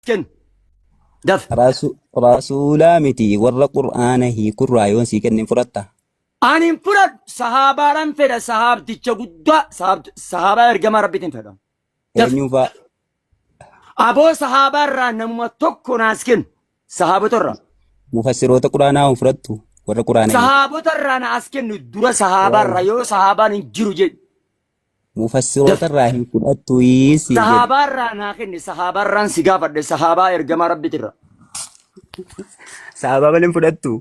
kennu. Daf. Rasuulaa miti, warra Qur'aana hiikurraa yoon sii kenne hin fudhatta? Ani hin fudhadhu, sahaabaadhaan fedha, sahaabticha guddaa, sahaabaa ergamaa rabbiitiin fedha. Daf. Eenyuun fa'a? Aboo, sahaabaa irraa namuma tokko naas kennu. Sahaabota irraa. Mufassiroota Qur'aanaa hin fudhattu? Warra Qur'aana hiiku. Sahaabota irraa naas kennu dura, sahaabaa irraa yoo sahaabaan hin jiru jedhu. Mufassiroota irraa hin fudhattu siin jedhe. Sahaabaa irraa naa kenni, sahaabaa irraan si gaafadhe, sahaabaa ergamaa rabbiitirra. Sahaabaa malee hin fudhattu?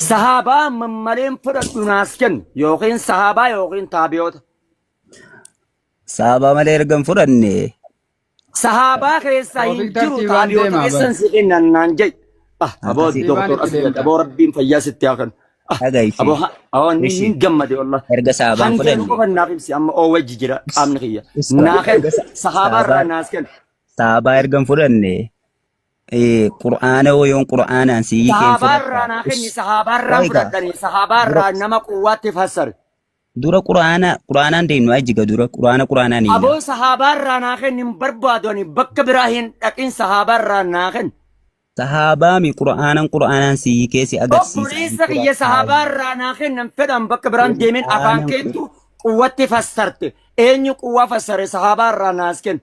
Sahaabaa mammaleen fudhadhu, naas kennu yookiin sahaabaa yookiin taabiyoota. Sahaabaa malee erga hin fudhanne. Sahaabaa keessaa hin Toofiq jiru, tartiibaan taabiyoota deemaa keessan bar. si kennan naan jedhi. Ah, aboo Akkasii. Tartiibaan doktor itti asii deemta. aboo rabbiin fayyaa sitti haa kennu. Ah, Dhaga'ishi. aboo aboo ni Ishi. ni gammade wallah. Erga sahaabaan Hangee fudhanne. qofa naaf ibsi, amma oo wajji jira qaamni kiyya. Iska. Naa kennu Erga sahaabaa irraa sahaabaa naas kennu. sahaabaa erga hin fudhanne, Qur'aana hoo, yoon Qur'aanaan sii hiikee hin Sahaabaa fudhatta? irraa naa kenni, sahaabaa irraan Wayita. fudhadhani, sahaabaa Dura irraa nama quwwaatti fassare. Dura Qur'aana Qur'aanaan deemnu ajiga, dura Qur'aana Qur'aanaan hiina. Aboo, sahaabaa irraa naa kenni, hin barbaadu, ani bakka biraa hin dhaqin, sahaabaa irraa naa kenni. Sahaabaami, Qur'aanan Qur'aanaan sii hiikee si agarsiisa. Obboleessa kiyya, sahaabaa irraa naa kennan fedhan, bakka biraan deemin, afaan Qur'aanan keettu quwwatti fassarte. Eenyu quwwaa fassare? Sahaabaa irraa naas kenni.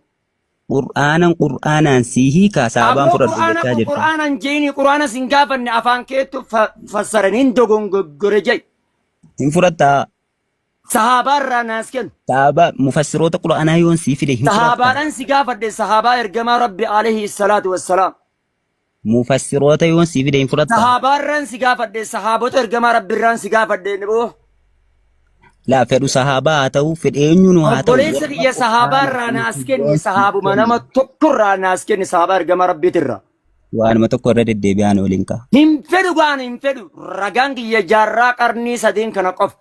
Qur'aanan Qur'aanaan sii hiikaa, sahaabaan Aboo, fudhadhu qur'aana jechaa jirta. Qur'aanan jeeni, qur'aana sin gaafanne, afaan keettu fassaran hin dogongore jedhi. Hin fudhattaa? Sahaabaa irraa naas kennu. Sahaabaa mufassiroota Qur'aanaa yoon sii fide hin fudhattaa? Sahaabaadhaan si gaafadhe, sahaabaa ergamaa Rabbi alayhi salaatu wassalaam. Mufassiroota yoon sii fide hin fudhattaa? Sahaabaa irraan si gaafadhe, sahaabota ergamaa Rabbi irraan si gaafadhe niboo. Laa, fedhu sahaabaa haa ta'u, fedhe eenyuun haa ta'u. Obboleessa warra kiyya, sahaabaa Qur'aana irraa naas hiiku kenni, yoon siif sahaabuma kenne nama tokko irraa naas kenni, sahaabaa ergamaa Rabbiitirraa. Waanuma tokko irra deddeebi'aan waliin ka'a. Hin fedhu gaan, hin fedhu, ragaan kiyya jaarraa qarnii sadeen kana qofa.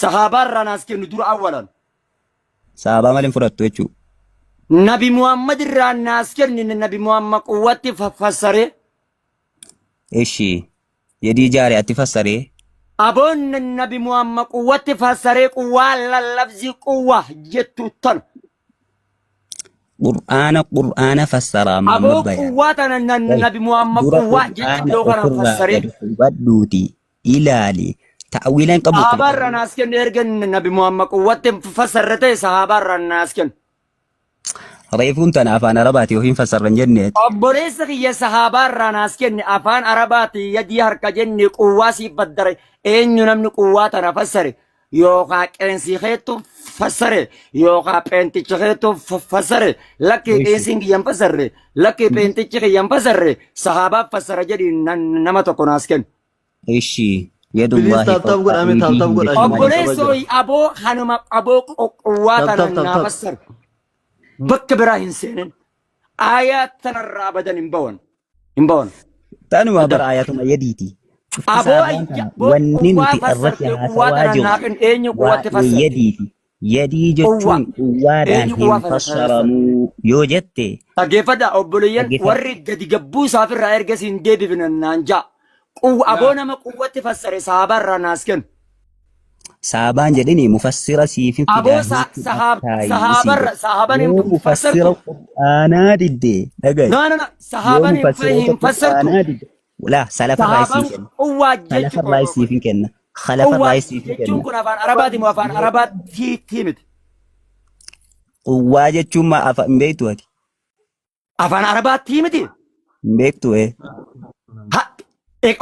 Sahaabaa irraa naas kennu dura awwalan. Sahaabaa malee hin fudhattu jechuudha. Nabi Muhammad irraa naas kenni, Nabi Muhammad quwwatti fassaree. Ishi yedii jaare atti fassaree. Aboon, Nabi Muhammad quwwatti fassaree, quwwaa lallabzii quwwa jettu tana. Qur'aana Qur'aana fassaraa Aboo, Muhammad Bayaan. Quwwaa tana Wai, Nabi Muhammad dura quwwaa jecha Qur'aana iddoo kana ofirraa fassaree. gad hubadhuuti ilaali. Ta'wiila hin qabu Sahaabaa irraa Qur'aanni. naas kennu, erga Nabi Muhammad quwwatti fassarre ta'e sahaabaa irraa naas kennu. Reefuun tana afaan Arabaati ofiin fassarra hin jenneeti. Obboleessa kiyya, sahaabaa irraa naas kenni, afaan Arabaati yadii harka jenne, quwwaa siif faddare, eenyu namni quwwaa tana fassare? Yookaa qeensi keettu fassare yookaa peenticha keettu fassare. Lakkii, qeensiin kiyya hin fassarre, lakkii, peentichi kiyya hin fassarre, sahaabaaf fassara jedhi, nama tokko naas kennu. Ishi Please yadullahi tap tap fawqa godhaa, mee tap tap aydiihim godhaa, jechuun maal Obboleessoo jechuudha? Obboleessoo, aboo kanuma, aboo quwwaa Tap tana tap tap naa tap. fassare, bakka biraa hin seenin, aayaa tanarraa abadan hin bawan, hin bawan. Tanuma Adda. bara ayatuma yadiiti. Cufti Aboo sahaabaan ayya tana aboo wanni quwwaa nuti irratti fassarte, quwwaa haasawaa tana jirru naa kennu, eenyu quwwatti waa'ee fassare? yadiiti. Yadii Quwwaa jechuun quwwaadhaan eenyu quwwaa hin fassare? fassaramuu yoo jette Dhaggeeffadhaa obboleeyyan, dhaggeeffadhu. Warri gadi gabbuu isaafirraa erga siin deebifne naan ja'a. Quwwa, aboo, Laa. nama quwwatti fassare sahaabaa irraa naas kennu. Saabaan jedhini mufassira siifin Aboo fidaa hin fudhattaayi siin sahaabarra jedhe. sahaabaan hin Yoo mufassira fassartu. Qur'aanaa didde dhaga'i. No, no, no, Yoo sahaabaan hin mufassiroota hin fassartu. Qur'aanaa didde laa, salafarraa Sahaabaan siif kenna. quwwaa jechu Salafarraa siif hin kenna. Quwwaa Khalafarraa siif hin jechuun kenna. kun afaan Arabaati moo afaan Arabaatti miti? Quwwaa jechuun maa afaan hin beektu ati? Afaan Arabaatti miti? Hin beektu ee. Ha,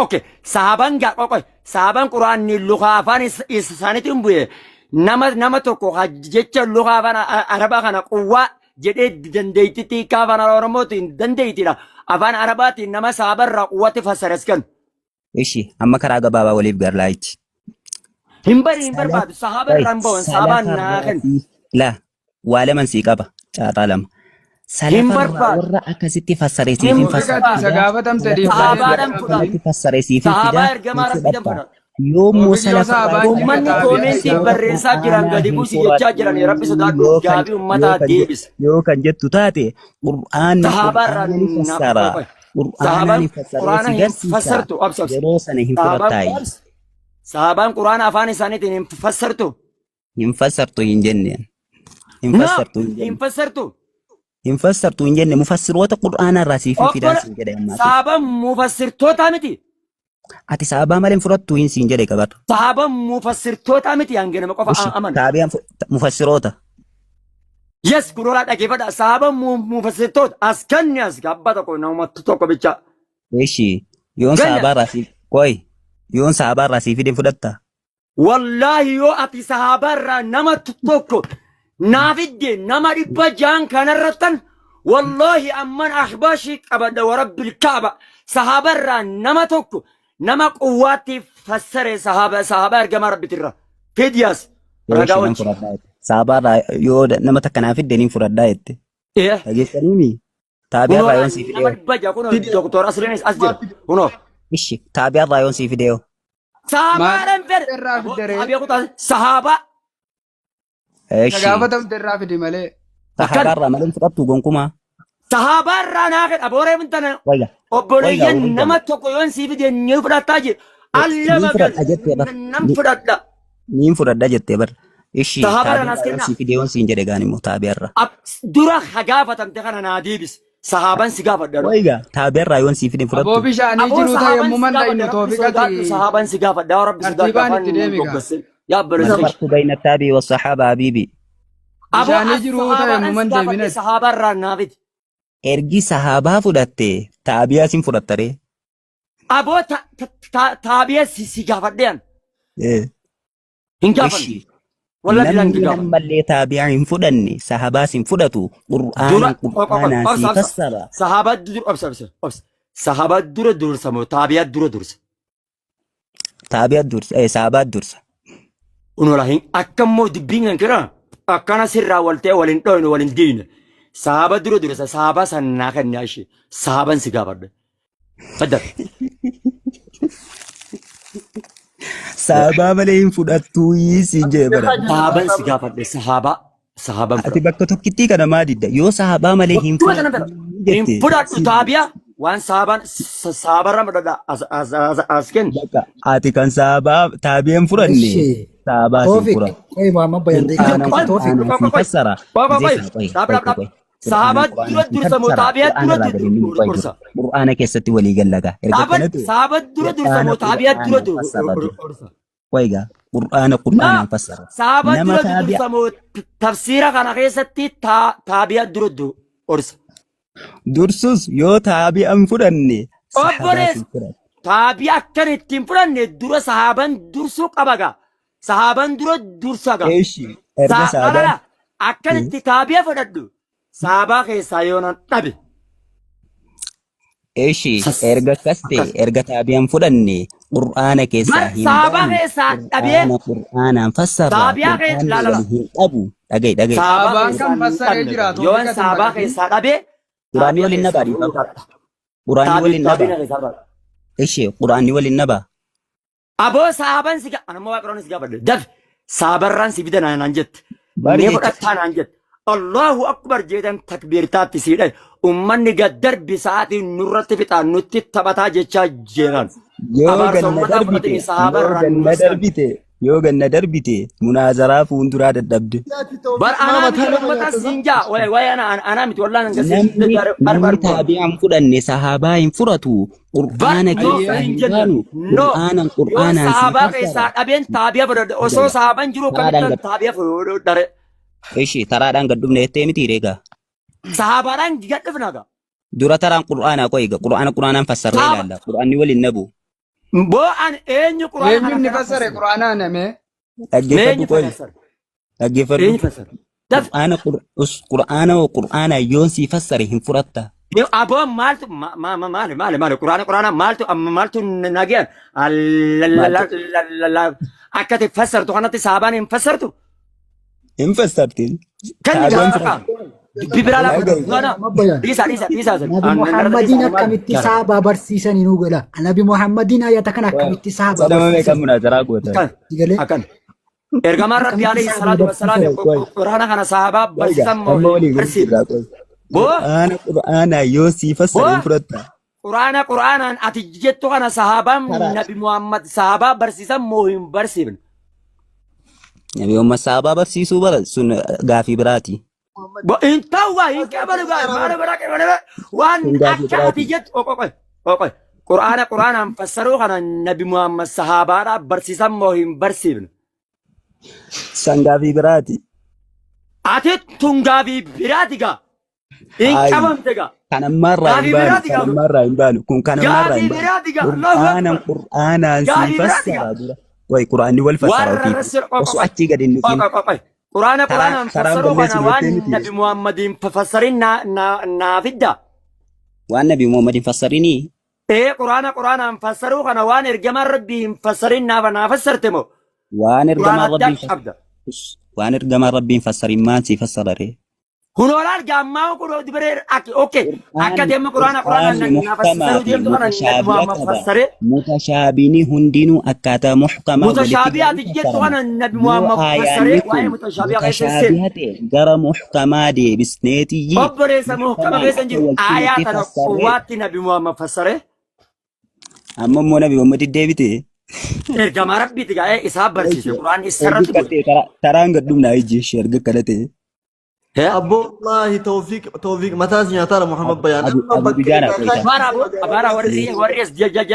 okay. Sahaabaan gaa qoqoy. Sahaabaan Quraanni lukaa afaan isaaniitiin bu'e. Nama tokko ha jecha lukaa afaan Arabaa kana quwwaa jedhee dandeettitti hiikaa afaan Oromootiin dandeettidha. Afaan Arabaatiin nama sahaabarraa quwwatti fassares kennu. Ishi amma karaa gabaabaa waliif garlaayichi. Hin bari, hin Salaf barbaadu. Sahaaba irraa hin bawan. Sahaabaan naa salafarraa kennu. siif laa, waa laman sii qaba, caarraa lama. Hin Salafarraa barbaadu. warra akkasitti fassare siif Hin hin Toofiq, fassara ati isa fidaa. gaafatamte Salafarraa dhiiftee warra Sahaabaadhaan fudha. akkanatti fassare siif hin Sahaabaa fidaa, ergamaa hin Rabbiidhaan fudhatta. fudha. Yoommoo Toofiq, yoo salafarraa sahaabaan siif jira Uummanni taabi'aa koomentii warra barreessaa jiran Qur'aanaa gadi hin buusi jechaa jiran, Rabbi fudhadhu sodaadhu, yoo kan gaabii yoo uummataa kan deebisa. yoo kan jettu taate, Qur'aanni Sahaabaa irraa Qur'aana ni naaf fassara. qoqoy. Qur'aanaa Sahaabaan ni fassaree Qur'aana si hin garsiisa. fassartu, obsi, obsi. Yeroo sana hin Sahaabaan fudhattaayi. obsi. Sahaabaan Qur'aana afaan isaaniitiin hin fassartu. Hin fassartu hin jenneen. Hin No, fassartu hin hin jenne. fassartu. Hin fassartu hin jenne, mufassiroota Qur'aanaa irraa siif hin fidaan Obbola siin jedhe ammaatiif. sahaabaan mufassirtoota miti. Ati sahabaa malee hin fudhattu hin siin jedhe qabar. Sahaabaan mufassirtoota miti, hanga nama qofa Ishi amana. taabiyaan mufassiroota. Yes, kunoolaa dhageeffadha. Sahaabaan mufassirtoota as kanni as gabba tokko nama tokko bicha. Ishi yoon Ganna. sahabaa irraa siif qoy, yoon sahabaa irraa siif fide fudhatta. Wallaahi yoo ati sahaabaa irraa nama tokko naa fidde, nama 600 kanarrattan wallaahi amman ahbaashii qabadha. Warabbil kaaba, sahaaba irraa nama tokko nama quwwaatti fassare, sahaaba ergamaa rabbitirra fidiyaas ragaa Ishi nan wajji. fudhadhaa jette. Sahabaa irraa yoo nama takka naa fidde niin fudhadhaa jette. Eh, Dhageessaniimi taabiyaa kunoo irraa yoon sii fide nama hoo. 600 kunoo doktor Asliinis as jira kunoo. Ishi taabiyaa irraa yoon sii fide hoo. Sahabaadhaan fedhe. Irraa fidde ree? Taabiyaa kutaa sahaabaa. Isa Ishi gaafatamte irraa fidi malee. sahabaa irraa malee hin fudhattu gonkumaa. Sahaabaa irraa naa fedha booree mintana. Wayya Obboleeyyan wayya. Nama tokko yoon sii fide ni fudhattaa jira. Alla Niin magan fudhadha jettee bar. nan fudhadha. Niin fudhadha jettee bar. Ishi Sahaaba irraa taabiyaa naas irraa yoon kennaa. sii fide yoon siin jedhe gaan immoo taabiyaa irraa. Dura ha gaafatamte kana naa deebisi. Sahaabaan si gaafadha. Wayya taabiyaa irraa yoon sii fide hin Aboo fudhattu. bishaanii Aboo jiru ta'e sahaabaan yommuu si man gaafadha. dhaynu Rabbi toofiqati sodaadhu, sahaabaan si gaafadha. Yaa Rabbi sodaadhu, tartiibaan afaan itti deemi gaa. goggosse. Yaa Mal obboleessa kiyya. farqu bayna taabii wa sahaaba habiibi. Aboo Bishaanii as jiru ta'e sahaabaan yommuu si man gaafadhe, deeminati. sahaabaa irraa naa fidi. Ergi sahaabaa fudhatte taabiyaa sin fudhatta ree. Aboo taabiyaa si gaafadhe an. Eh. Hin gaafanne. Ishi Walla bilaan namni hin gaafanne. ammallee taabiyaa hin fudhanne sahabaas hin fudhatu. Dura Qur'aanan qur'aanaan obsa sii obsa. fassara. Sahaabaa dura obsa obsa obsa. Sahaabaa dura dursa moo taabiyaa dura dursa? Taabiyaa dursa, sahabaa dursa. Unola hin akka immoo dubbiin kan kira akkana sirraa wal ta'e wal hin dhoyne wal hin diine. Sahaaba dura dursa, sahaabaa sannaa kennaa ishee sahaaban si gaafadhe. Faddal. Sahabaa malee hin fudhattuu siin jee bara. Sahaaban si gaafadhe, sahaaban Ati fudhadhu. bakka tokkittii kana maa didda? Yoo sahabaa malee hin Wattuma sana fudhattu fedha. Hin jette fudhadhu taabiyaa waan sahabaan sahabarra fudhadha as as as as kenni. Bakka ati kan sahabaa taabiyaa hin fudhanne Eshi. sahabaas hin Toofik. fudhatu. Qoy Muhammad Bayan deekaa Qur'aanan tokkicha Toofik. qur'aanan sii fassara. Qoy qoy Gisee qoy. sana qoy Dhaab qoy dhaab dhaab. qoy. Sahabaa Qur'aanan dura qur'aanan sii dursa moo fassara. taabiyaa Qur'aana dura irraa gadi inni qoy dursa? dura. Qur'aana keessatti walii gallagaa. Erga Dhaaban kana ta'e sahabaa dura dursa qur'aana moo taabiyaa dura qur'aanaan fassara dura. dursa? Qoy gaa qur'aana Naa qur'aanaan fassara. sahabaa Nama dura taabi'a dursa moo tafsiira kana keessatti taabiyaa dura dursa? Dursus yoo taabi'a hin fudhanne sahabaas Obbolees hin fudhatu. taabiyaa akkan ittiin fudhanne dura sahaaban dursuu qaba gaa. Sahaaban dura dursa gaa. Eeshi erga sahabaan Lala akkan itti taabiyaa fudhadhu sahabaa keessaa yoo nan dhabe. Eeshi erga akkas ta'e Akkas. erga taabiyaan fudhanne qur'aana keessaa Bar hin sahabaa baanu. keessaa dhabee Qur'aana qur'aanaan fassarra. taabiyaa keessa Qur'aanni lala wal hin dhabu. Dhaga'i dhaga'i. sahabaa Sahabaan keessaa kan hin fassaree dhabne jira gaa. Yoon toofiqati hin sahabaa baqatin. keessaa dhabee Qur'aanni taabiyaa wal hin keessaa dhabaa dhiifama. fudhadha. Qur'aanni wal hin Taabiin dhabaa. keessaa fudhadha. Eshi qur'aanni wal hin dhabaa. Aboo sahaban si anammoo waaqiraan si gaafadhe. Dafi sahabarraan si fida naan jette. Bari Ni jecha fudhattaa naan jette. Allahu akbar jeetan takbiirtaatti sii dhaye. Ummanni gad darbi sa'aatii nurratti fixaa nutti taphataa jechaa jiran. Yoo Abaarsa ganna ummataa darbite fudhatanii yoo sahabarraan ganna nursan. darbite yoo ganna darbite munaazaraa fuulduraa dadhabde. Bar anaa miti ummata siin jaa. Wayi wayi ana anaa miti wallaan hanga siin Namni bar bar namni bar. taabi'aan fudhanne sahaabaa hin fudhatu. Bar Qur'aana no keessaa hin hin jenne. baanu. No Qur'aanan yoo qur'aanaan sii sahabaa fassara. keessaa dhabeen taabiyaa fudhadhe osoo Dhaga'a. sahaban jiru Taraadhaan akkamittan gad taabiyaa fudhadhe. Ishi taraadhaan gad dhufne jettee miti reegaa. Sahabaadhaan gad dhufna gaa. Dura taraan qur'aanaa qoy egaa qur'aana qur'aanaan fassarree Sahaba ilaalla. Qur'aanni waliin nabu. boo'an eenyu quraana Eenyu kana inni kana fassare fassare? quraanaa namee? Dhaggeeffadhu Eenyu qoy. fassare? Dhaggeeffadhu. Eenyu fassare? Daf Qur'aana qur'aana hoo qur'aana yoon sii fassare hin fudhatta. Aboo maaltu maali maali maali quraana quraana maaltu amma maaltu nageen Maaltu akka ati fassartu kanatti sahabaan hin fassartu? Hin fassartin. Kan Taabi'aan gaafa fudhatu. dubbii biraa laafa Dhaga'i. no no Muhammad Bayan. dhiisa dhiisa dhiisa Nabi narra dhiisa Muhammadiin maal akkamitti jara sahabaa barsiisanii nuu gala. Nabi Muhammadiin ayata kana akkamitti sahabaa Sadama meeqa barsiisan? munaazaraa gootan? Akkan Sigalee akkan ergamaan rabbi akkamitti alayhi sahabaa salaatu wassalaam barsiisan? Qoy. quraana kana sahabaa Qoy gaa barsiisan moo amma hin walii galii barsiifne? irraa qoy. Boo Qur'aana qur'aana yoo sii fassare boo hin fudhatta. Quraana quraanaan ati jettu kana sahabaan Karaa. Nabi Muhammad sahabaa barsiisan moo hin barsiifne? Nabi Muhammad sahabaa barsiisuu bara sun gaafii biraati. Hin ta'u waa hin qabalu gaa maal bara bara waan Kun gaafii akka ati biraati. jettu qoqoqoy qoqoy quraana quraanaan fassaruu kana Nabi Muhammad sahaabaadhaaf barsiisan moo hin barsiifne? San gaafii biraati. Ati tun gaafii biraati gaa. Hin Ayi. qabamte gaa. Kan ammaarraa hin Gaafii baanu. biraati Kan gaa. ammaarraa hin baanu. Kun kan ammaarraa Gaafii hin baanu. biraati gaa. Allahu Qur'aanan Akbar. qur'aanaan sii Gaafii biraati fassara gaa. dura. Way qur'aanni wal fassara Warra ofiifu. rassir Osoo qoqoqoy. achii gadi hin dhufin. Qoqoqoy. Quraana Karaa quraanaan karaan fassaruu kana balleessinu waan jettee miti. Nabi Muhammadiin fassarin naa fidda. Waan Nabi Muhammad hin fassarinii. Ee, quraana quraanaan fassaruu kana waan ergamaan Rabbii hin fassarin naa fassarte moo? Waan Quraana ergamaan addaa Rabbii hin qabda. Waan ergamaan Rabbii hin fassarin maal sii fassara ree? Kunoo laal gaammaa kunoo dibaree akka okay akka Qur'aanni deema quraana quraanaan qur'aanni naa muhkamaa fassaruu fi deemtu kana Nabi mutashaabiha Muhammad qaba. fassaree. Mutashaabini hundinuu akkaataa muhkamaa walitti Mutashaabihaati galuun jettu fassarama. kana Nabi Yoo Muhammad aayaanni fassaree waa'ee kun mutashaabihaa keessa hin seenu. mutashaabiha ta'e gara muhkamaa deebisneetiyyi Obboleessa muhkama muhkamaan keessa hin akka jiru. wal Aayaa simutti tana fassarree quwwaatti Nabi Muhammad fassaree. Amma immoo Nabi Muhammad deebite. Ergamaa Rabbiiti gaa'ee isaa barsiise Quraan Erga isarratti bu'e. akkatee karaan gad dhumnaa ijji ishee erga akkana ta'e. Hee? Abboo wallaahi Tawfiiq Tawfiiq mataa si nyaataara Muhammad Bayaan. Abu Amma Abu bakka Dujaana irraa qoyta. Abaara abaara warri warri as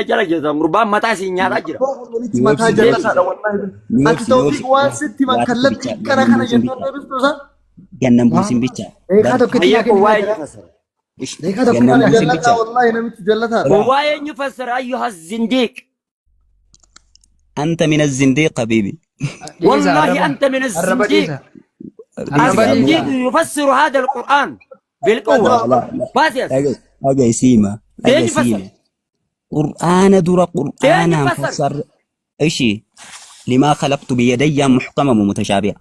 jala jirtan gurbaan mataa isin nyaataa jira. Abboo kun namichi mataa Nuobsi jallataadha wallaahi. nuobsi Ati Tawfiiq nuobsi waan sitti himan waa tokko kallattii bicha kana gannan kana buusin jettee bicha deebistu isaa. gannan buusin bicha Beekaa bar tokkitti Hayyee naa kenni quwwaa jira. eenyu fassara? Beekaa tokkitti gannan naa buusin kenni. bicha Jallataa wallaahi namichi jallataadha. Ilaa Quwwaa eenyu fassara ayyuha zindiiq? anta min azindiiq habiibi. Dhiisa والله arraba. أنت من Arraba الزنديق. dhiisa. Arraba الزنديق dhiisa. يفسر هذا القرآن بالقوة. لا لا لا باسيس dhaga'i siima eenyu dhaga'i fassara? siima. Qur'aana dura eenyu qur'aanaan fassara? fassar ishi limaa khalaqtu biyadayya muhkama mutashaabiha.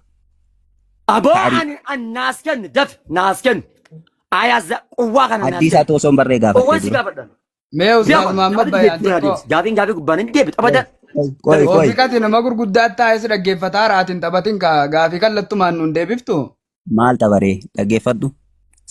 أبو Ta'ariif عن الناس كن دف ناس كن آية قوة كان الناس haddii isaa كن osoo hin barree قوة gaafattee dura. سيقا Mee Ustaaz Muhammad Bayaan xiqqoo. Gaafiin gaafii gubbaan hin deebitu abadan. Qoy qoy Toofiqati nama gurguddaa taa'ee si dhaggeeffataa raatiin taphatin kaa gaafii kallattumaan nuun deebiftu. Maal tabaree dhaggeeffadhu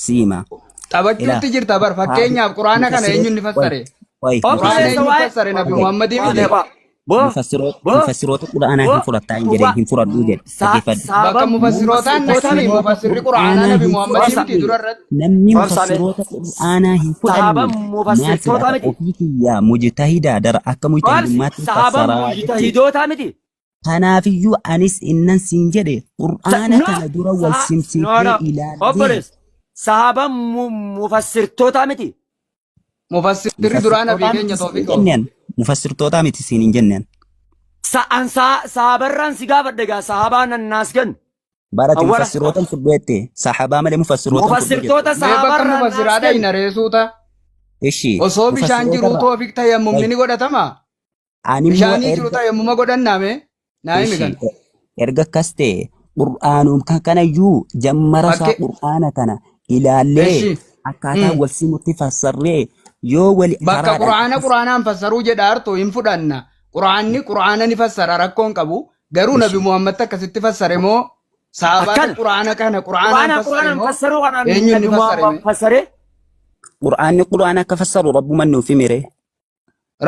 siima. Ilaa Taphachuutti jirta bar fakkeenyaaf quraana kana eenyuun ni mufassiroota qoy fassare? qoy Quraana Obboleessa eenyu waa'ee fassare Nabi dhaga'i Muhammadii miti? dhaga'i Boo mufassiroota boo mufassiroota quraanaa boo hin fudhattaa hin jedheen quwwaa hin fudhadhuu jedhe dhaggeeffadhu. Bakka saaba mufassirootaan mufassirtoota naqsanii miti. mufassirri quraanaa Qur'aanaa Nabi hin Muhammadii Obsa miti fudhanne dura irratti. namni obsa mee mufassiroota qur'aanaa hin saaba fudhanne maal mufassirtoota fudhata miti. ofii kiyyaa mujtahidaa dara akka Obsi mujtahidummaatti saaba fassaraa jechuudha. mujtahidoota miti. Kanaafiyyuu anis innan siin jedhe qur'aana No kana dura wal no simsiifnee no ilaallee obboleessa saaba mufassirtoota miti. Mufassirri duraa Nabii mufassirtootaa keenya miti siin hin Toofiqoo. jenneen mufassirtootaa miti siin hin jenneen. Sa'an saabarraan si gaafadhe gaa sahabaan annaas kennu. Barati Awwala mufassirootan fudhu jette sahabaa malee mufassirootan fudhu jette. mufassirtoota Mee bakka sahabarraan naas mufassiraa kennu. dhayna reesuuta. Ishi Osoo bishaan jiruu mufassirootarraa Toofiq tayammumni qoy ni godhatama. ani immoo Bishaanii jiru erga tayammuma godhannaa mee? Naa himi ishi kana. erga akkas ta'e qur'aanum kan kanayyuu jammara isaa Fakke qur'aana kana ilaallee eshi. akkaataa wal simutti fassarree yoo wali Bakka karaadhaan quraana akkas quraanaan fassaruu jedha hartu hin fudhanna. Quraanni quraana ni fassara rakkoon qabu. Garuu Nabi ishi Muhammad akkasitti fassare moo sahabaatu Akkana quraana kana quraanaan quraana fassare quraanaan moo fassaruu kanaan eenyuun Nabi ni fassare Muhammad mee? fassaree qur'aanni qur'aana akka fassaru rabbuman nuuf himire.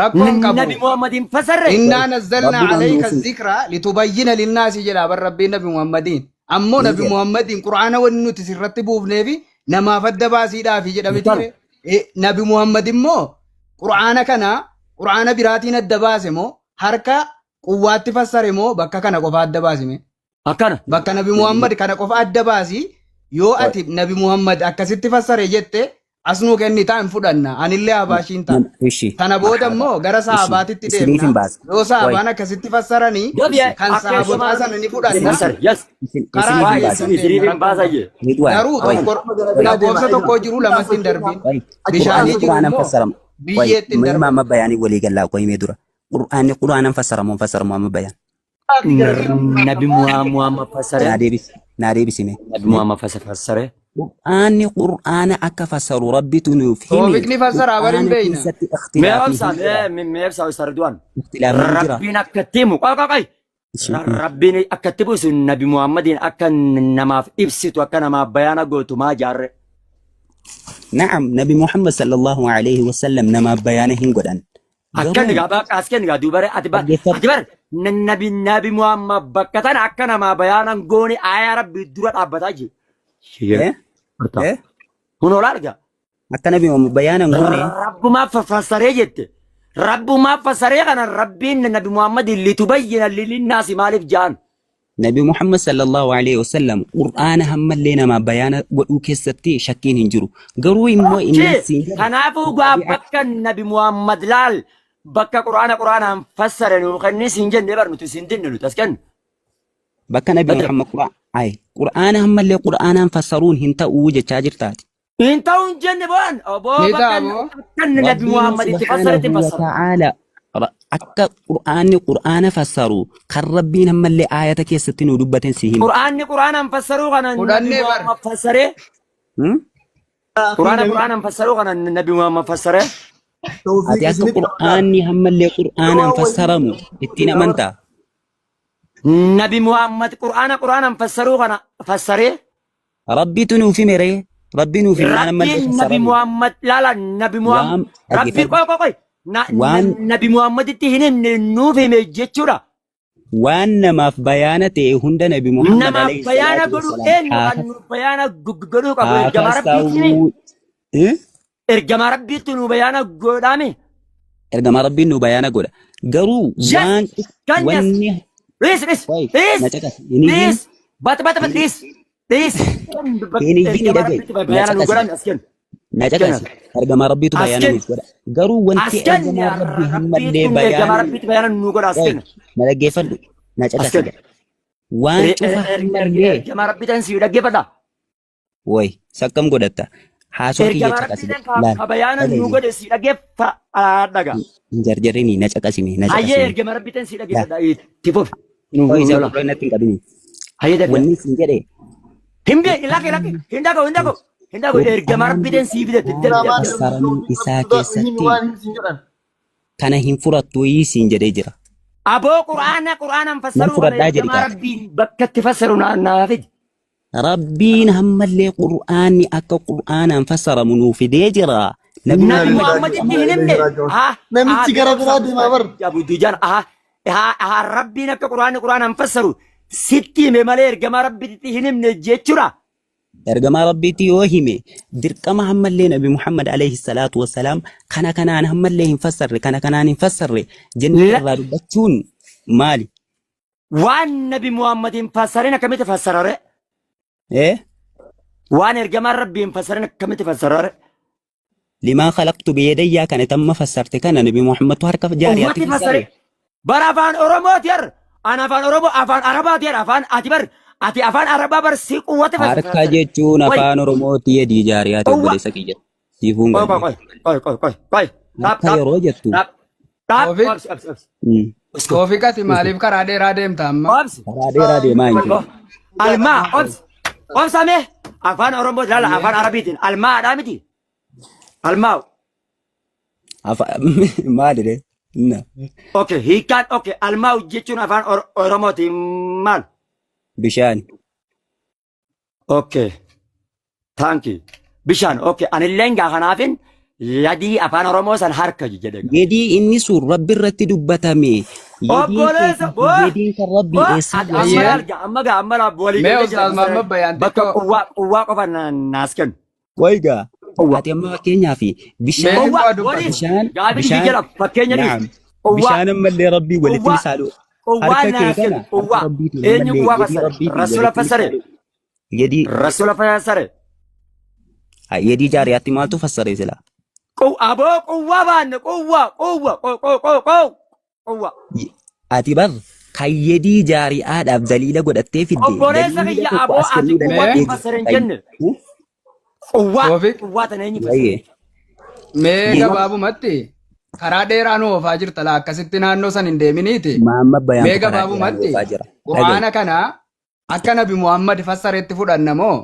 Rakkoon Nabi qabu. Muhammad hin fassarre. Innaa nazzalnaa Rabbuman alayka nuuf hime. zikra litubayyina linnaasi jedha bar rabbiin Nabi Muhammadiin. Ammoo Ni Nabi jedha. Muhammadiin quraana wanni nuti sirratti buufneefi namaaf adda baasiidhaafi jedha miti Kana ree. Nabi Muhammad immoo quraana kana quraana biraatiin adda baase moo harka quwwaatti fassare moo bakka kana qofa adda baasime? Akkana Bakka Nabi Muhammad kana qofa adda baasi yoo ati Nabi Muhammad akkasitti fassare jette as nuu kennitaa hin fudhanna anillee habaashiin ta'a. Ishi Tana booda marhaba immoo gara ishi sahabaatitti isiniif hin deemna. baasa. Yoo Qoy sahabaan akkasitti fassaranii Gabi kan akka sahabotaa sana ni fudhanna. fassare yes isin Karaa isiniif hin waa baasa. keessan isiniif deemna hin rakkoon baasa qabu. jee. Ridwaan Garuu qoy tokko qoy lakkoofsa tokko jiru lamatti hin darbin. qoy qur'aanni Bishaanii jiru qur'aanan immoo fassarama. Qoy biyyeetti hin mee darban. amma bayaanii walii gallaa qoy mee dura. Qur'aanni qur'aanan fassaramu hin fassaramu amma bayaan. Nabi Muhammad Naa fassare deebisi naa deebisi mee. Nabi Muhammad fassare Qur'aanni qur'aana akka fassaru rabbitu nuuf himi. Toofiqni fassaraa bar hin Qur'aana beeyna. keessatti mee ikhtilaafni obsa hin jira. mee mee obsa sarduan Ikhtilaafni hin jira. Rabbiin akka itti himu qoy qoy qoy Ishi Rabbiin akka itti buusu Nabi Muhammadiin akka namaaf ibsitu akka namaaf bayaana gootu maa jaarre. Na'am Nabi Muhammad sallallahu alaihi wasallam namaaf bayaana hin godhan. Akka Garuu nigaa bakka as kenni gaa duubare ati bar dhaggeeffadhu. ati bar nabi Nabi Muhammad bakka tana akka namaa bayaanan goone aayaa Rabbii dura dhaabbataa jiru. Eh? Eh? Kunoo laal gaa. Akka Nabi Muhammad bayaana hin goone. Rabbumaaf fassaree jette. Rabbumaaf fassaree kana Rabbiin Nabi Muhammad litubayyina lilinnaasi maaliif ja'an? Nabi Muhammad sallallahu alaihi wasallam Qur'aana hammallee namaa bayaana godhuu keessatti shakkiin hin jiru. Garuu immoo inni Okkee siin jedhe kanaafuu gaa bakka Nabi Muhammad laal bakka Qur'aana Qur'aanaan fassare nuu kenni siin jenne bar nuti siin dinne nuti as kennu. Bakka Nabi Badra. Muhammad Qur'aan Qur'aana hammallee Qur'aanaan fassaruun hin ta'uu jechaa jirtaati. Hin ta'u hin jenne bo'an oboo Ni ta'a bakka boo. akka Nabi Rabbiin Muhammad itti fassaretti subhaanahu wa fassara. ta'aala akka Qur'aanni Qur'aana fassaru kan Rabbiin ammallee aayata keessatti nuu dubbaten si hima. Qur'aanni Qur'aanaan fassaruu kana Nabi Fudhannee bar. Muhammad fassaree Hmm? Qur'aana Qur'aanaan fassaruu kana Nabi Muhammad fassaree Tawfiiq Ati akka isinitti qabdaa. Qur'aanni ammallee Qur'aanaan fassaramu ittiin amantaa? Nabi Muhammad Qur'aana Qur'aanaan fassaruu kana fassaree Rabbitu nuuf hime ree. Rabbi nuuf himnaan ammallee Rabbiin Nabi fassaramu. Muhammad laala Nabi Muhammad Waan Rabbi dhaggeeffadhu. qoy qoy qoy Waan Nabi Muhammaditti hin himne nuuf hime jechuudha. waan namaaf bayaana ta'e hunda Nabi Muhammad Namaaf alayhi bayaana salaatu godhu wassalaam eenyu kan nuuf bayaana godhuu qabu haa ergamaa Rabbiitti fassaruu. Eh? Ergamaa Rabbiitti nu bayaana godhaame. Ergamaa Rabbiin nu bayaana godha. Garuu Yes! waan Kan yes! wanni Dhiis dhiis Wai, dhiis na caqasi. Hin iyyin. dhiis bata bata bata dhiis dhiis. Hin iyyin Ergamaa dhaga'i. Rabbiitti Na bayaana nu caqasi. godhame as kennu. Na As kennu. caqasi. Ergamaa Rabbiitu As bayaana kennu. nuuf godha. Garuu As wanti kennu ergamaa Rabbii hammallee Rabbiitu ergamaa bayaana Rabbiitti bayaana nu godha as Wai, kennu. na dhaggeeffadhu. Na As caqasi. kennu. Waan cufa hammallee Ergamaa Rabbii ta'in si dhaggeeffadha. Way, sakkam godhatta. Haasoo kiyya Ergamaa caqasi. Rabbii ta'in Laal, ka bayaana nu dhaga'i. godhe si dhaggeeffadha. Hin jarjarini, na caqasime, na Hayyee caqasime. ergamaa Rabbii ta'in si Laal, dhaggeeffadha. Itti fufi. Nu ho'i isa lola. gurra natti hin qabini. Hayyee dafee. Wanni siin jedhe, Hin beeku lakki lakki hin dhaga'u hin dhaga'u hin dhaga'u ergamaa Rabbii ta'in sii fide. Qur'aanni fassaramuu isaa keessatti Waan hin siin jedhan. kana hin furattu siin jedhee jira. Aboo quraana quraanaan Nan fassaruu kana fudhadhaa jedhi ergamaa kaata. Rabbiin bakka itti fassaru naa fidi. Rabbiin hammallee Qur'aanni akka Qur'aanaan fassaramu nuu fidee jira. Nabi Nabi Muhammad Muhammaditti hin himne. Haa Namichi gara biraa deemaa bar. Abu Dujaan haa haa haa Rabbiin akka quraanni quraanaan fassaru sitti hime malee ergamaa Rabbitti hin himne jechuudha. Ergamaa Rabbiitti yoo hime dirqama hammallee Nabi Muhammad alayhi salaatu wassalaam kana kanaan hammallee hin fassarre kana kanaan hin fassarre jennee irraa dubbachuun maali? Waan Nabi Muhammad hin fassarin akkamitti fassarare? Eh? Waan ergamaan Rabbii hin fassarin akkamitti fassarare? Limaa khalaqtu biyadayyaa kana tamma fassarte kana Nabi Muhammadtu harka jaariyaatti Ummati fassare. fassare. Bara afaan Oromooti har. An afaan Oromoo afaan Arabaati har. Afaan ati bar ati afaan Arabaa bar si quwwate Harka fassare. jechuun Qoy. afaan Oromooti yedii jaariyaati Quwwa. obboleessa kiyya. Siifuun Qoy qoy galle. qoy qoy qoy qoy qoy. Dhaab Harka dhaab yeroo jettu. dhaab dhaab. Toofiq. Obsi obsi obsi. Mm. Toofiq ati maaliif karaa dheeraa deemta amma? Obsi. Karaa dheeraa deemaa hin jiru. Almaa obsi. Obsa mee afaan Oromoo laala afaan Arabiitiin almaadhaa miti. Almaa. Maali ree? Na. Okay hiikkaan okay almaa jechuun afaan Oromootiin maal? Bishaan. Okay. Thank you. Bishaan. Okay. Anilleen gaa kanaafin yadii afaan Oromoo san harka jedhe. gaa. Yedii inni sun rabbi irratti dubbatame. Yediin Obboleessa boo. yediin kan rabbii Boo. eessa Ati amma Ayyee. laal gaa amma gaa amma laal walii Mee galee Ustaaz jira. Mahammad Bayaan Bakka xiqqoo quwwaa quwwaa qofa naas kennu. Waygaa. Quwwaa. Ati amma fakkeenyaaf Mee bishaan xiqqoo Quwwaa dubbatu. waliin bishaan gaafii bishaan jijjiira fakkeenya naam dhiis. Quwwaa bishaan ammallee rabbii walitti quwwaa misaalu quwwaa harka kee naas kana kennu. harka Quwwaa rabbiitiin eenyu ammallee quwwaa yedii fassare? rabbiitiin Rasuula walitti fassare. misaalu yedii Rasuula fassare. yedii jaariyaatti maaltu fassare sila Aboo quwwaa baanne quwwaa quwwa quwwa. Ati bar kan yedii jaari'aadhaaf daliila godhattee fidde Obboleessa daliila kiyya tokko aboo as ati kennuu quwwaa danda'ee fassare hin jirta. jenne. Quwwaa Toofiq. quwwaa tana eenyu fassare? Wayyee. Mee Yedii gabaabumatti karaa dheeraa nu oofaa jirta laa akkasitti naannoo san hin deeminiiti. Maamma Mee bayaantu karaa dheeraa nu gabaabumatti oofaa jira. Dhaga'i. quraana kana akka Nabi Muhammad fassaretti fudhanna moo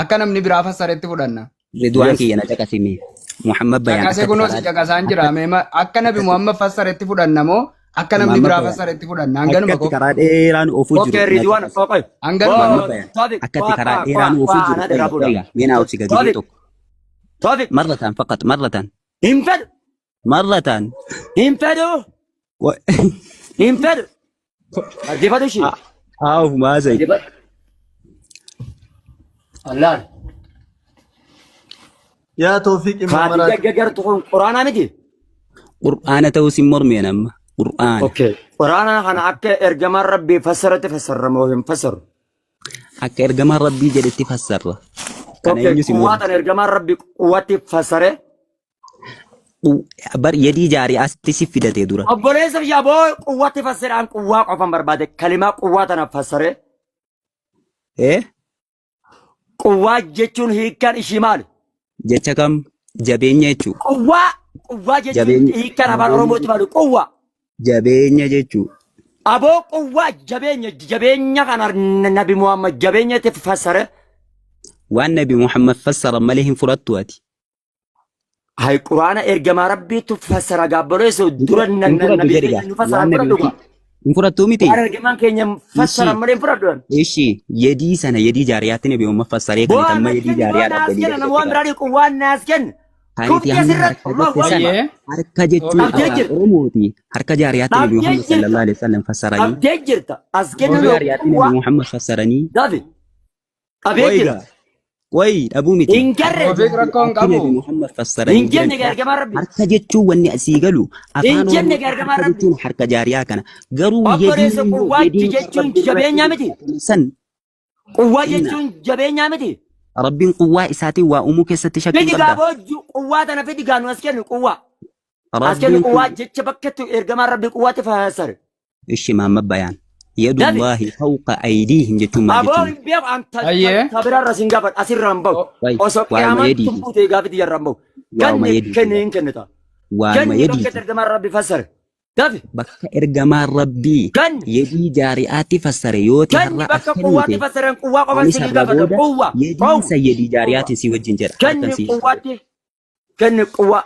akka namni biraa fassaretti fudhanna? Ridwaan Yes. kiyya na caqasime. Muhammad bayaan Caqasee akkatti kunoo si karaa caqasaan jira. akkatti Mee akka Nabi akkatti Muhammad fassaretti fudhanna moo akka namni Muhammad biraa bayaan fassaretti fudhanna? Hanganuma akkatti qofa. karaa dheeraa nu oofuu jiru Okay, na Ridwan, caqasi. okay. Hanganuma Muhammad qofa. bayaan Topic, akkatti kwa karaa kwa dheeraa kwa nu oofuu kwa jiru ana dheeraa dhaga'i fuudha. dhaga'i mee naa obsi gagidee Topic, tokko. topic. Marratan faqat marratan Hin fedhu, marratan. hin fedhu, hin fedhu. Dhaggeeffatu ishii. Haa ofumaa haasa'e. Dhaggeeffatu. Allaal. Yaa Toofiq immoo Kaati maraati. gaggagartu kun quraanaa miti. Qur'aana ta'uus hin mormeen amma. Qur'aana. Okay. Quraana kana akka ergamaan rabbii fassaratti fassarra moo hin fassaru? Akka ergamaan rabbii jedhetti fassarra. Kana Okay. eenyus hin Quwwaa mormu. tana ergamaan rabbii quwwatti fassare. Bar yadii jaarii asitti si fidate dura. Obboleessa biyyaa boo quwwatti fassaraan quwwaa qofan barbaade kalimaa quwwaa tana fassare. Eh? Quwwaa jechuun hiikkaan ishii maali? Jecha kam? Jabeenya jechuudha. Quwwaa quwwaa jechuun Jabeenya. hiikkaan afaan Oromootti maali? Quwwaa. Jabeenya jechuudha. Aboo quwwaa jabeenya jabeenya kana Nabi Muhammad jabeenya itti fassare. Waan Nabi Muhammad fassaran malee hin fudhattu ati. Hay quraana ergamaa rabbiitu fassara gaabboleessu dura Hin fudhattu nabi jedhi keenya gaa. nu fassara Waan hin Nabi fudhadhu gaa. Hin fudhattuu miti. Waan ergamaan keenya fassara Ishi. malee hin fudhadhu. Ishi yedii sana yedii jaariyaatti Nabi Muhammad fassaree kan Boo amma naas yedii kenni boo jaariyaa naas dhaabdanii kenna gadi nama waan jechuudha. biraa dhiqu waan naas kenna. Kan itti Kufti hamma asirratti harka Allahu jette sana akbar. Ayyee. harka jechuun Dhabdee afaan jirta. Oromooti. Harka jaariyaatti Nabi Dhabdee Muhammad jirta. sallallahu alaihi wasallam fassaranii. Dhabdee jirta. As kennu Harka jaariyaatti Nabi quwwaa. Muhammad fassaranii. Dafi. Dhabee Qoyi jirta. gaa. Qoyi dhabuu miti. Hin garre. Toofiq rakkoo hin Harki Nabi qabu. Muhammad fassaranii Hin jiran jenne ergamaan rabbi. harka jechuun wanni asii galu Hin afaan jenne Oromoo ergamaan harka rabbi. jechuun harka jaariyaa kana. Garuu yediin Obboleessa immoo quwwaachi yediin kan jechuun rabbi irratti jabeenyaa miti. dubbatame san Quwwaa inna jechuun jabeenyaa miti. Rabbiin quwwaa isaatiin waa uumuu keessatti shakkii Fidi qabda. gaaboo quwwaa tana fidi gaanu as kennu quwwaa. As kennu Rabbiin quwwaa kun jecha bakkattu ergamaan rabbi quwwaatti fassare. ishi Muhammad Bayaan. Dafi. Yadullaahi fawqa aydiihim jechuun maal Aboo jechuun? hin beeku an Ayyee. tabiraarra sin gaafadha asirra hin bahu. Wayi Osoo waanuma qiyaamaan yediiti. tumbuutee gaafiti jarra hin bahu. Waanuma Kenni yediiti. kenni hin kennita. Waanuma Kenni yediiti. bakkatti ergamaan rabbi fassare. Dafi. Bakka ergamaan rabbii Kenni. yedii jaari'aatti fassare yoo ta'e Kenni har'a bakka as quwwaatti kennite fassaren quwwaa qofan anis sin har'a gaafata. booda Quwwaa. yediin Qowwa. san yedii Quwwaa. jaariyaatiin si wajjin jedha harkan Kenni si. quwwaatti. Kenni quwwaa.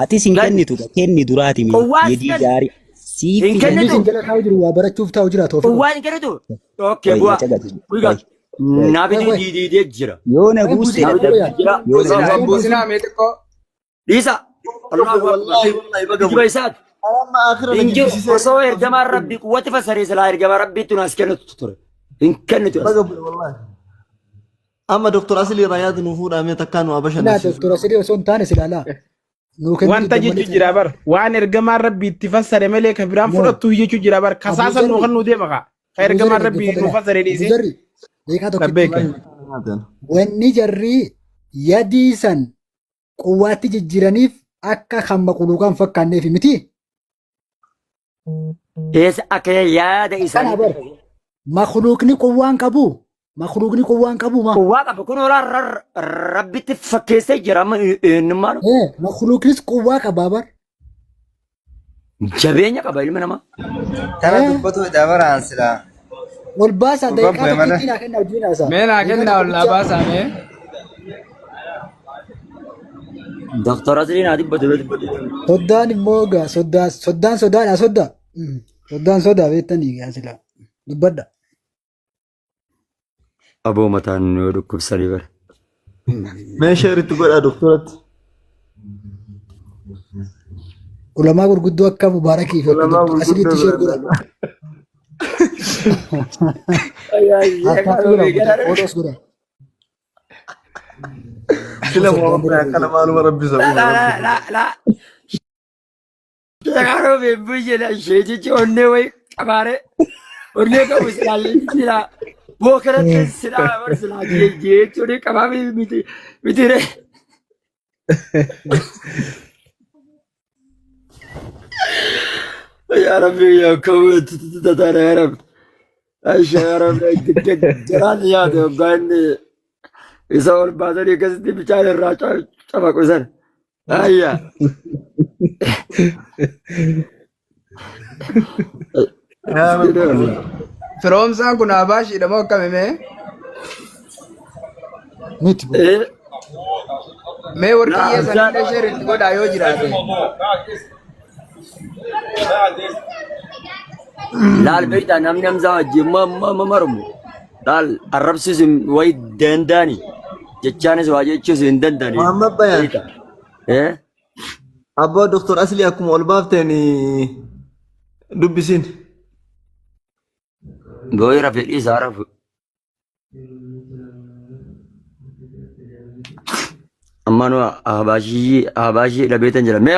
Atis hin Kenni. kennitu kenni duraati mi Quwwaa yedii kenni. jaarii siif Hin fidanii Inni kennitu. isin jala taa'u jiru waa barachuuf taa'u jira Toofiqoo. Quwwaa hin kennitu. Okay Wayi bu'aa. na caqasi. Wiigaa. Wayi wayi. Naafitu Wayi diidee jira. Yoo na wayi buuste buusin Naafitu aboo dadhabde. yaa. jira. Yoo na Buusinaa buuste hin buusinaa mee xiqqoo. Dhiisa. Allahu akbar. Wallahi wallahi baga Kijiba bu'e. isaati. Amma akhira na Hin jiru. jibbisiisee Osoo ergamaan rabbii quwwatti fassaree silaa ergamaa rabbiitti nu as kennitu ture. Hin kennitu as. baga bu'e wallahi. Amma Dr. Asilii irraa yaada nuu fuudhaa takkaa nu Laa bashannansiisu. doktora Asilii osoo hin taane silaalaa. Nuu kennu Wanta diddan jechu malee. jira bar waan ergamaan rabbi itti fassare malee ka biraan No. fudhattu jechu jira bar Abuu kasaasan nuu Zarri. kan nuu deema ka ka Abuu Zarri ergamaan rabbi dhaggeeffadha nuu laa. fassare Abuu dhiise Zarri beekaa tokkitti labbeeka. Wanni jarri yadii san quwwaatti jijjiiraniif akka kan maquluuqaan fakkaanneef miti. Eessa akka yaada Kana isaanii. bar makluuqni quwwaan qabu makluuqni quwwaan qabu ma. Quwwaa qaba kun olaa rabbitti fakkeessee jira amma eenyummaan Eh makluuqnis quwwaa qaba bar. jabeenya qaba ilmi namaa. Kana Eh dubbatu dabaraan silaa. ol baasaa Gurbaan daqiiqaa bu'e malee. tokkittiin haa kenna wajjin haasaa. Mee naa Daqiiqaa kennaa ol naa tokkicha baasaa mee. Doktor Asliin haa dubbatu yoo dubbatu. Soddaan immoo egaa soddaa soddaan sodaadha soddaa. Soddaan sodaa beektanii egaa silaa dubbadha. Aboo mataan yoo dhukkubsanii bara. Mee sheeritti godhaa doktoratti. Ulamaa gurguddoo akka Mubaarakii fi akka Ulamaa Doktor Asiliitti gurguddoo sheer bira godha. Harkaatti godha fotoos godha. Sila Soddaan Muhammad bira akkana maaluma rabbi isa La uume la rabbi. la la. Sheekaaroo beebbuu jedha sheekichi onnee wayi qabaare onnee qabu silaa sheekichi silaa bookaratti silaa bar silaa jechuun qabaa miti miti re. Yaa Rabbi yaa kawwe tataara yaa Rabbi. Aisha yaa Rabbi garaan yaade hoggaa inni isa ol baasanii akkasitti bishaan irraa cafaqu sana. Ayya. Yaa Rabbi. Firoomsaan kun abaashiidha moo akkami mee? Miti boo. Eh, Mee warqiyyee laa sanillee sheer itti godhaa yoo jiraate. Laal beektaa namni Hamzaa wajjin ma marmu. Laal arrabsiis wayi danda'ani. Jechaanis waa jechuus hin danda'ani. Muhammad Bayaan. Beektaa. Eh? Abbaa Doktor Aslii akkuma ol baafteen dubbisiin. Booyi rafe dhiisaa rafu. Ammanuu ahbaashii ahbaashii dhabeetan jira. Mee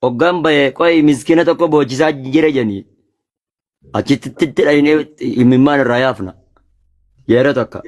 hoggaan bahe qoy miskiina tokko boochisaa jira jedhanii achitti itti dhahinee imimmaan irraa yaafna. Yeroo takka.